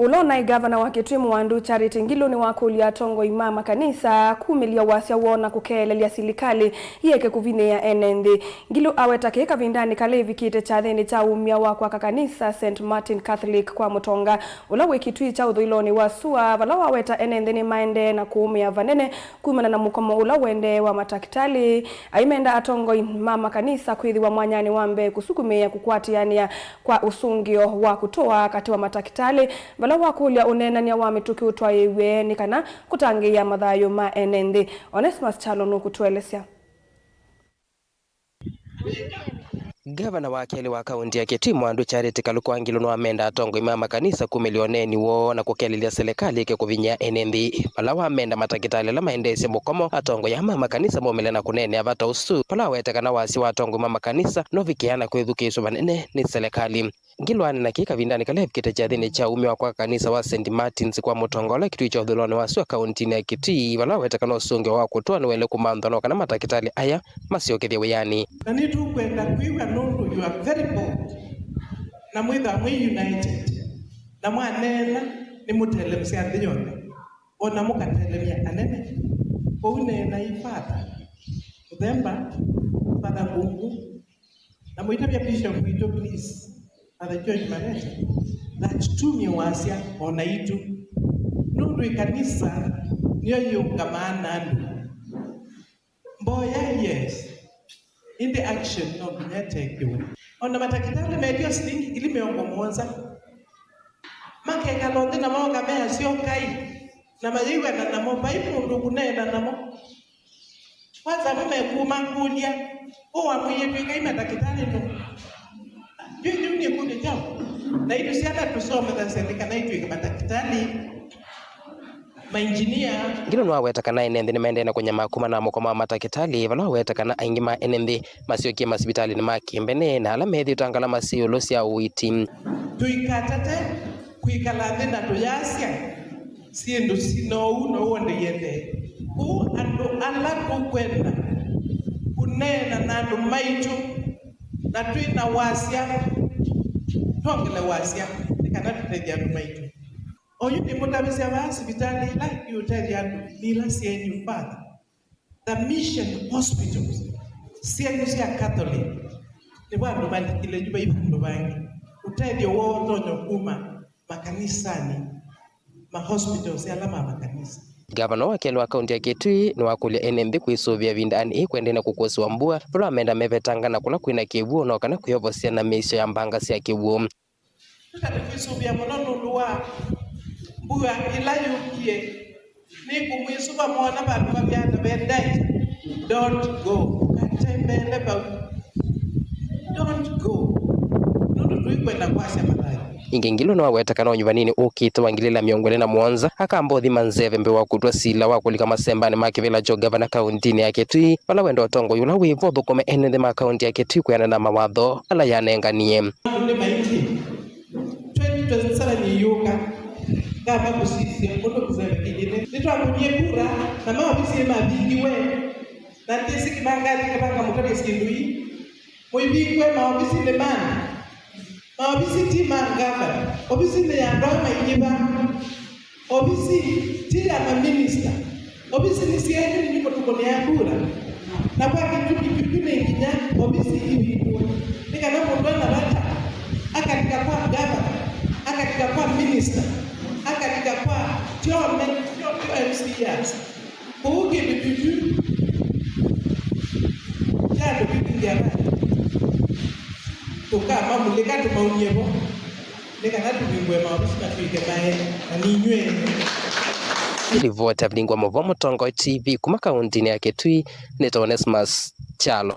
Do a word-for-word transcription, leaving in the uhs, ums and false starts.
Ũla ũnaĩ ngavana wa Kitui Mwandũ Charity Ngilu nĩwakũlya atongoi ma makanisa kumĩlya wasya woo na kũkelelya silikalĩ ĩeke kũvinyĩĩa ene nthĩ. Ngilu aweta kĩĩ kavindanĩ kala ĩvikĩte kyathĩnĩ kya umya wa kwaka kanisa Saint Martin Catholic kwa Mũtonga, ũla wĩ Kitui kya ũthũĩlonĩ wa sua, vala waweta ene nthĩ nĩmaendee na kũũmĩa vanene kumana na mũkomo ũla ũendee wa matakĩtalĩ, aimenda atongoi ma makanisa kwĩthĩwa mwanyanĩ wa mbee kũsukumĩĩa kũkwatĩanĩa kwa ũsũngĩo wa kũtũa katĩ wa matakĩtalĩ, vala wakũlya ũneenany'a wa mĩtũkĩ ũtwaĩĩw'e nĩ kana kũtangĩĩa mathayũ ma ene nthĩ. Onesmus Kyalo nũkũtũelesya. Ngavana wa kelĩ wa kaunti ya Kitui Mwandũ Charity Kaluku Wangilu nĩwamenda atongoi ma makanisa kumĩlya ũneeni woo na kũkelelya silikalĩ ĩke kũvinyĩa ene nthĩ, vala wamenda matakĩtalĩ ala maendeesye mũkomo atongoi aa ma makanisa maumĩle na kũneenea vata ũsu, vala awete kana wasya wa atongoi ma makanisa nũvikĩaa na kwĩthukĩĩsw'a vanene nĩ silikalĩ. Ngilu aneena kĩĩ kavindanĩ kala evikĩte kyathĩnĩ kya umya wa kwaka kanisa wa Saint Martins kwa Mũtonga ũla Kitui kya ũthũĩlonĩ wa sua kauntinĩ ya Kitui, vala awete kana ũsũngĩo wa kũtũa nĩwaĩle kũmanthwa no kana matakĩtalĩ aya masyokethye wĩanĩ. Na nĩtũkwenda kwĩw'a nũndũ you are very bold, na mwĩthwa mwĩ united, na mwaneena nĩmũtelemsya nthĩ yonthe, o na mũkatelemya anene. Kwoou neenai Father Mũthemba, Father Ngungu, na mũitavya Bishop witũ, please, Father George Marete, that tumie wasya o naitũ, nũndũ ĩkanisa nĩyo yĩũngamaa na andũ. Mboya, yes, ĩndĩ action no nginya ĩtekiwe. O na matakĩtalĩ meetio silingi ngili mĩongo mũonza, makekala nthĩ na mooka measya ũkai, na mayĩw'ana namo, vai mũndũ ũkũneena namo. Kwanza amwe mekũmakũlya, "Ũ wamwĩie twĩkai matakĩtalĩ nũ?" Yu, yu nĩ kũlyo kyaũ? Na itũ syana tũsomethasya nĩ kana itwĩke matakĩtalĩ, mainjinia. Ngilu nĩwaweta kana ene nthĩ nĩmaendee na kũnyamaa kumana na mũkomo wa matakĩtalĩ, vala waweta kana aingĩ ma ene nthĩ masyokie masivitalĩnĩ ma kĩmbene na ala methĩĩtwe ngalama syĩ ĩũlũ sya ũiiti. Tũikatate kwĩkala nthĩ na tũyasya syĩndũ syĩna ũu na ũũ nde iendee. Kwoou andũ ala tũkwenda kũneena na andũ maitũ na twĩ na wasya, twongele wasya nĩ kana tũtethye andũ maitũ. Oyu nĩmũtavĩsya vaa sivitalĩ ila iũtethya andũ nĩ ila syenyu, Father. The mission hospitals syenyu sya Catholic nĩvo andũ malikile yu, vai vandũ vangĩ. Ũtethyo woo ũtonya kuma makanisanĩ, ma hospitals ala ma makanisa. Ngavana wa kelĩ wa kaunti ya Kitui nĩwakũlya ene nthĩ kwĩsũvĩa ĩvindanĩ ĩĩ kũendee na kũkũsĩwa mbua, vala amenda mevetanga na kũla kwĩna kĩw'ũ no kana kwĩovosya na mĩisyo ya mbanga sya kĩw'ũ. Tũtatĩ kwĩsũvĩa mũno nũndũ wa mbua ĩla yũkie. Nĩkũmwĩsũva mwana vandũ vavyaana ve danger. Don't go. Ũkatembeele vau. Don't go. Nũndũ tũikwenda kwasya mathayũ. Ĩngĩ Ngilu nĩwaweta kana ũnyuvaninĩ ũkĩte wa ngili ĩlĩ na mĩongo ĩlĩ na mũonza, akamba ũthima nzeve mbee wa kũtw'a sila wa kũlika masembanĩ ma kĩvĩla kya ũngavana kauntinĩ ya Kitui, vala wenda ũtongoi ũla wĩ vo ũthũkũme ene nthĩ ma kaunti ya Kitui kwĩanana na mawatho ala yanenganie. Andũ nĩ maingĩ. Twenty twenty-seven ĩyũka, ngamba kũsisya ũndũ kĩseve kĩyĩte. Nĩtwakũnie kura, na maovisi nĩmavingiwe, na ndyĩsĩ kĩmangathi kavanga mũtavye syĩndũ ii. Mũivingwe maovisinĩ manyu. Maovisi ti ma ngavana. Ovisi nĩ ya andũ ala maingĩva. Ovisi ti ya maminista. Ovisi nĩ syenyu, nĩ mũtũkũnĩa kura. Na kwa kĩtumi kĩu nĩ nginya ovisi ivingũe. Nĩ kana mũndũ ena vata akalika kwa ngavana, akalika kwa minista, akalika kwa tyo me-, tyo, tyo M C As. Kũu kĩndũ kĩu kya andũ kĩvingĩa vata. Tũkamamulĩka tũmaumye vo. Nĩ kana tũvingũe maovisi na twĩke mae na ninyw'ĩ. Nĩ livoti ya Vilingwa Mũvoo Mũtongoi T V kuma kauntinĩ ya Kitui, nĩtawa Onesmus Kyalo.